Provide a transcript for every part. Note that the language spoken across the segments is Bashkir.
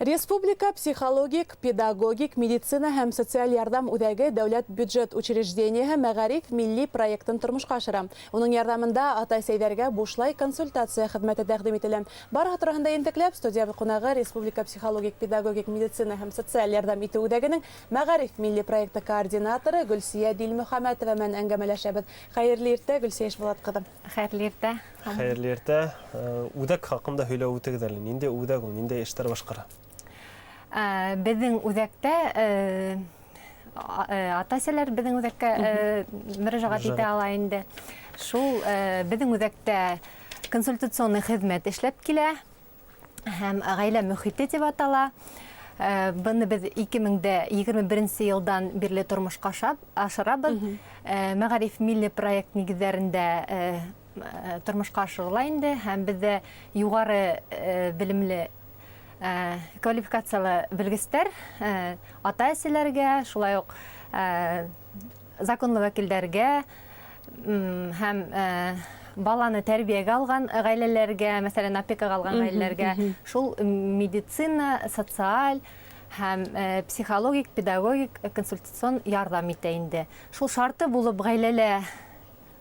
Республика психологик, педагогик, медицина һәм социаль ярҙам үҙәге дәүләт бюджет учреждениеһы «Мәғариф» милли проектын тормошҡа ашыра. Уның ярҙамында атай-әсәйҙәргә бушлай консультация хеҙмәте тәҡдим ителә. Барыһы тураһында ентекләп студия ҡунағы Республика психологик, педагогик, медицина һәм социаль ярҙам итеү үҙәгенең «Мәғариф» милли проекты координаторы Гөлсиә Дилмөхәмәтова менән әңгәмәләшәбеҙ. Хәйерле иртә, Гөлсиә Ишбулат ҡыҙы. Хәйерле иртә. Хәйерле иртә. Үҙәк хаҡында һөйләп үтегеҙ әле. Ниндәй үҙәк ул, ниндәй эштәр башҡара? Беҙҙең үҙәктә ата-әсәләр беҙҙең үҙәккә мөрәжәғәт итә ала инде. Шул беҙҙең үҙәктә консультационный хеҙмәт эшләп килә һәм «Ғаилә мөхите» тип атала. Быны беҙ 2021 йылдан бирле тормошҡа ашырабыҙ. «Мәғариф» милли проект нигеҙҙәрендә тормошҡа ашырыла инде, һәм беҙҙә юғары белемле, квалификациялы белгестәр ата-әсәләргә, шулай уҡ законлы вәкилдәргә һәм баланы тәрбиәгә алған ғаиләләргә, мәҫәлән, опекаға алған ғаиләләргә шул медицина, социаль һәм психологик, педагогик, консультацион ярҙам итә инде. Шул шарты булып ғаиләлә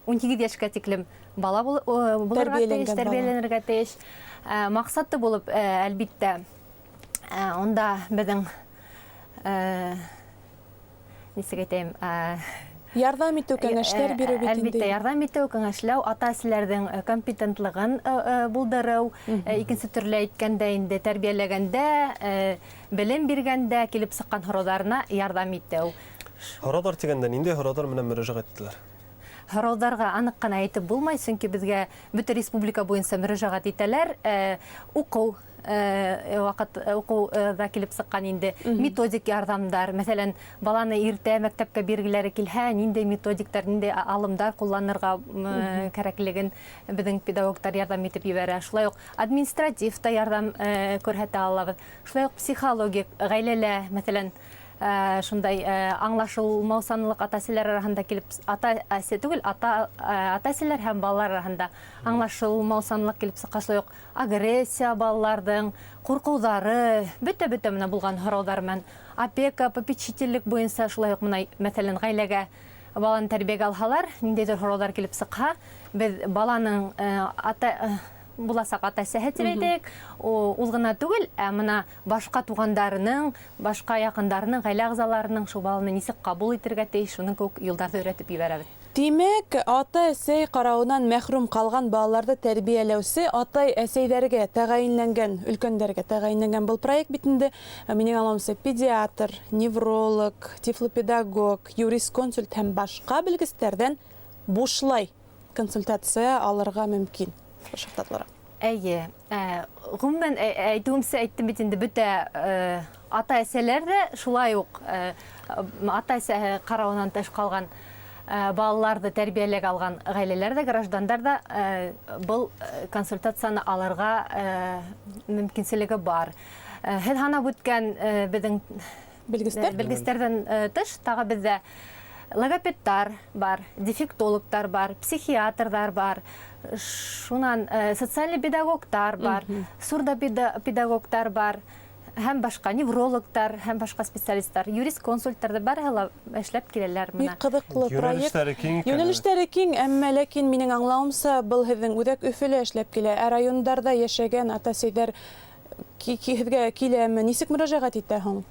18 йәшкә тиклем бала булырға тейеш, тәрбиәләнергә тейеш. Маҡсаты булып, әлбиттә, унда беҙҙең, нисек әйтәйем, ярҙам итеү, кәңәштәр биреү бит инде. Әлбиттә, ярҙам итеү, кәңәшләү, ата-әсәләрҙең компетентлығын булдырыу, икенсе төрлө әйткәндә инде, тәрбиәләгәндә, белем биргәндә килеп сыҡҡан һорауҙарына ярҙам итеү. Һорауҙар тигәндә, ниндәй һорауҙар менән мөрәжәғәт иттеләр? Һорауҙарға аныҡ ҡына әйтеп булмай, сөнки беҙгә бөтә республика буйынса мөрәжәғәт итәләр. Уҡыу ваҡыт уҡыуҙа килеп сыҡҡан инде методик ярҙамдар, мәҫәлән, баланы иртә мәктәпкә биргеләре килһә, ниндәй методиктар, ниндәй алымдар ҡулланырға кәрәклеген беҙҙең педагогтар ярҙам итеп ебәрә. Шулай уҡ административ та ярҙам күрһәтә алабыҙ. Шулай уҡ психологик ғаиләлә, мәҫәлән, шундай аңлашылмаусанлыҡ ата-әсәләр араһында килеп, ата-әсә түгел, ата-әсәләр һәм балалар араһында аңлашылмаусанлыҡ килеп сыҡҡан, шулай уҡ агрессия, балаларҙың ҡурҡыуҙары, бөтә-бөтә менән булған һорауҙар менән опека, попечительлек буйынса, шулай уҡ мына, мәҫәлән, ғаиләгә баланы тәрбиәгә алһалар, ниндәйҙер һорауҙар килеп сыҡһа, беҙ баланың ата буласаҡ ата-әсәһе тип әйтәйек, ул ғына түгел, ә мына башҡа туғандарының, башҡа яҡындарының, ғаилә ағзаларының шул баланы нисек ҡабул итергә тейеш, шуның кеүек юлдарҙы өйрәтеп ебәрәбеҙ. Тимәк, ата-әсәй ҡарауынан мәхрүм ҡалған балаларҙы тәрбиәләүсе атай-әсәйҙәргә тәғәйенләнгән, өлкәндәргә тәғәйенләнгән был проект бит инде, минең аңлауымса, педиатр, невролог, тифлопедагог, юрисконсульт һәм башҡа белгестәрҙән бушлай консультация алырға мөмкин. Шартлары. Эйе, ғөмүмән, әйтеүемсә, әйттем бит инде, бөтә ата-әсәләр ҙә, шулай уҡ ата-әсәһе ҡарауынан тыш ҡалған балаларҙы тәрбиәләп алған ғаиләләр ҙә, граждандар ҙа был консультацияны алырға мөмкинселеге бар. Һеҙ һанап үткән беҙҙең белгестәр? Белгестәрҙән тыш тағы беҙҙә логопедтар бар, дефектологтар бар, психиатрҙар бар, шунан социальный педагогтар бар, сурдопедагогтар бар һәм башҡа неврологтар һәм башҡа специалисттар, юрисконсульттар ҙа барыһы ла эшләп киләләр бына. Бик ҡыҙыҡлы проект. Йүнәлештәре киң икән. Йүнәлештәре киң, әммә ләкин минең аңлауымса, был һеҙҙең үҙәк Өфөлә эшләп килә. Ә райондарҙа йәшәгән ата-әсәйҙәр һеҙгә киләме? Нисек мөрәжәғәт итә һуң?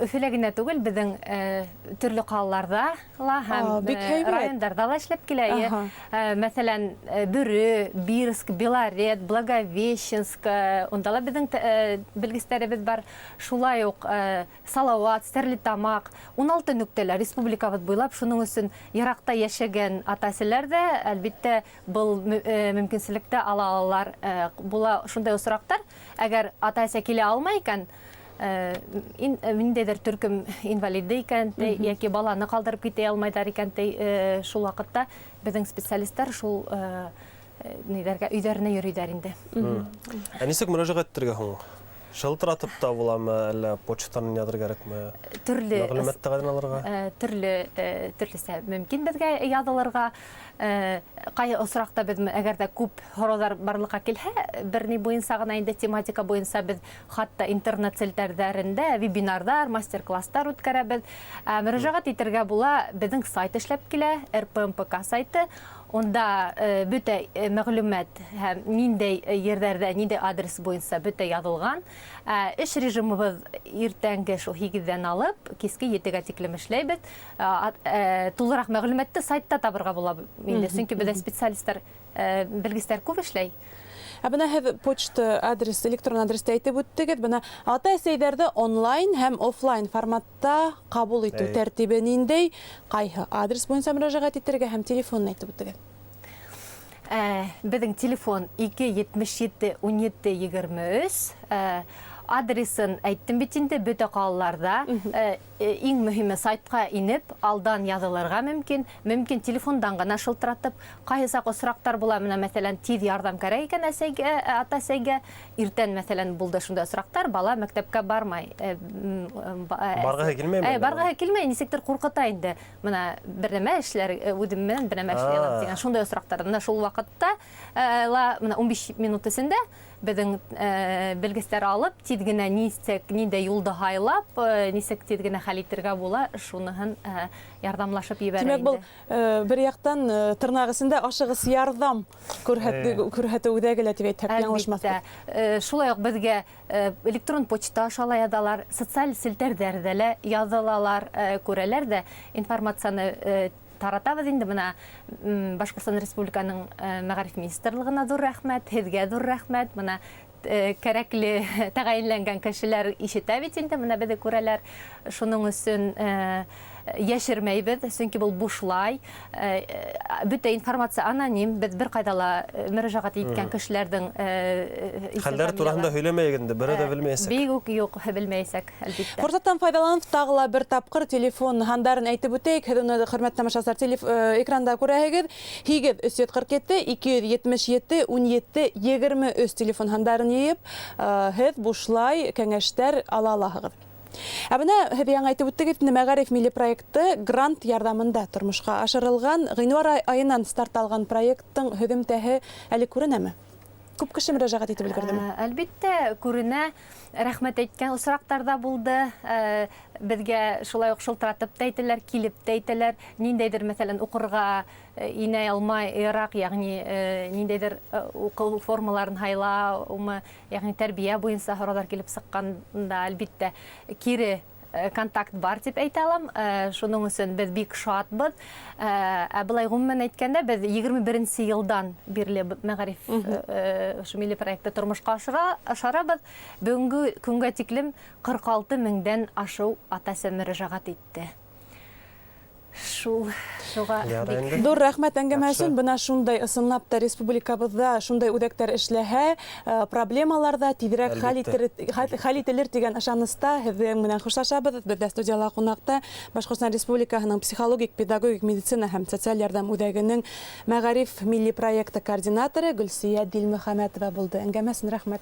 Өфөлә генә түгел, беҙҙең төрлө ҡалаларҙа ла һәм Бик һәйбәт. Райондарҙа ла эшләп килә. Мәҫәлән, Бөрө, Бирск, Белорет, Благовещенск, унда ла беҙҙең белгестәребеҙ бар. Шулай уҡ Салауат, Стәрлетамаҡ, 16 нөктәлә республикабыҙ буйлап, шуның өсөн йыраҡта йәшәгән ата-әсәләр ҙә, әлбиттә, был мөмкинселекте ала алалар. Була шундай осраҡтар, әгәр ата-әсә килә алмай икән, ниндәйҙер төркөм инвалиды икән, йәки баланы ҡалдырып китә алмайҙар икән, шул ваҡытта беҙҙең специалисттар шул ниҙәргә өйҙәренә йөрөйҙәр инде. Ә нисек мөрәжәғәт итергә һуң? Шылтыратып та буламы, әллә почтанан яҙырға кәрәкме? Төрлө Мәғлүмәтте ҡайҙан алырға? Төрлө төрлөсә мөмкин беҙгә яҙылырға. Ҡай осраҡта беҙ, әгәр ҙә күп һорауҙар барлыҡҡа килһә, бер ни буйынса ғына инде, тематика буйынса беҙ хатта интернет селтәрҙәрендә вебинарҙар, мастер-класстар үткәрәбеҙ. Мөрәжәғәт итергә була, беҙҙең сайт эшләп килә, РПМПК сайты. Унда бөтә мәғлүмәт һәм ниндәй ерҙәрҙә, ниндәй адрес буйынса бөтә яҙылған. Эш режимыбыҙ иртәнге шул 8-ҙән алып киске 7-гә тиклем эшләйбеҙ. Тулыраҡ мәғлүмәтте сайтта табырға була инде, сөнки беҙҙә специалистар, белгестәр күп эшләй. Ә бына һеҙ почта адрес, электрон адресты әйтеп үттегеҙ. Бына ата-әсәйҙәрҙе онлайн һәм офлайн форматта ҡабул итеү тәртибе ниндәй? Ҡайһы адрес буйынса мөрәжәғәт итергә һәм телефонын әйтеп үттегеҙ? Беҙҙең телефон 2 77 17 23. Адресын әйттем бит инде, бөтә ҡалаларҙа. Иң мөһиме, сайтҡа инеп, алдан яҙылырға мөмкин. Мөмкин телефондан ғына шылтыратып, ҡайһы саҡ осраҡтар була, менә, мәҫәлән, тиҙ ярҙам кәрәк икән әсәйгә, ата-әсәйгә. Иртән, мәҫәлән, булды шундай осраҡтар, бала мәктәпкә бармай. Барғыһы килмәйме? Барғыһы килмәй, нисектер ҡурҡыта инде. Бына бер нәмә эшләр, үҙем менән бер нәмә эшләй алам тигән шундай осраҡтар. Бына шул ваҡытта ла, бына 15 минут эсендә беҙҙең белгестәр алып, тиҙ генә нисек, ниндәй юлды һайлап, нисек тиҙ генә хәл итергә була, шуныһын ярҙамлашып ебәрә. Тимәк, был бер яҡтан тырнаҡ эсендә ашығыс ярҙам күрһәтеү үҙәге лә тип әйтһәк, яңылышмаҫбыҙ. Шулай уҡ беҙгә электрон почта аша ла яҙалар, социаль селтәрҙәрҙә лә яҙылалар, күрәләр ҙә информацияны таратабыҙ инде. Бына Башҡортостан Республиканың Мәғариф министрлығына ҙур рәхмәт, һеҙгә ҙур рәхмәт. Бына кәрәкле тәғәйенләнгән кешеләр ишетә бит инде, бына беҙҙе күрәләр. Шуның өсөн йәшермәйбеҙ, сөнки был бушлай. Бөтә информация аноним, беҙ бер ҡайҙа ла мөрәжәғәт иткән кешеләрҙең хәлдәре тураһында һөйләмәйек инде, берәү ҙә белмәйәсәк. Бик үк юҡ, белмәйәсәк, әлбиттә. Форсаттан файҙаланып, тағы ла бер тапҡыр телефон һандарын әйтеп үтәйек. Һеҙ уны, хөрмәтле тамашасылар, экранда күрәһегеҙ. 8 347 277 17 23 телефон һандарын йыйып, һеҙ бушлай кәңәштәр ала алаһығыҙ. Ә бына һеҙ яңы әйтеп үттегеҙ, Мәғариф милли проекты грант ярҙамында тормошҡа ашырылған. Ғинуар айынан старт алған проекттың һөҙөмтәһе әле күренәме? Күп кеше мөрәжәғәт итеп өлгөрҙөмө? Әлбиттә, күренә. Рәхмәт әйткән осраҡтар ҙа булды. Беҙгә шулай уҡ шылтыратып та әйтәләр, килеп тә әйтәләр. Ниндәйҙер, мәҫәлән, уҡырға инә алмай йыраҡ, йәғни ниндәйҙер уҡыу формаларын һайлаумы, йәғни тәрбиә буйынса һорауҙар килеп сыҡҡанда, әлбиттә, кире контакт бар тип әйтә алам. Шуның өсөн беҙ бик шатбыҙ. Ә былай ғөмүмән әйткәндә, беҙ 21-нсе йылдан бирле мәғариф ошо милли проектты тормошҡа ашырабыҙ. Бөгөнгө көнгә тиклем 46 меңдән ашыу ата-әсә мөрәжәғәт итте. Шул, шуға Ярай бик инде. Ҙур рәхмәт әңгәмә Яҡшы. өсөн. Бына шундай ысынлап та республикабыҙҙа шундай үҙәктәр эшләһә, проблемалар ҙа тиҙерәк хәл ителер тигән ышаныста һеҙҙең менән хушлашабыҙ. Беҙҙә студияла ҡунаҡта Башҡортостан Республикаһының психологик, педагогик, медицина һәм социаль ярҙам үҙәгенең мәғариф милли проекты координаторы Гөлсиә Дилмөхәмәтова булды. Әңгәмә өсөн рәхмәт.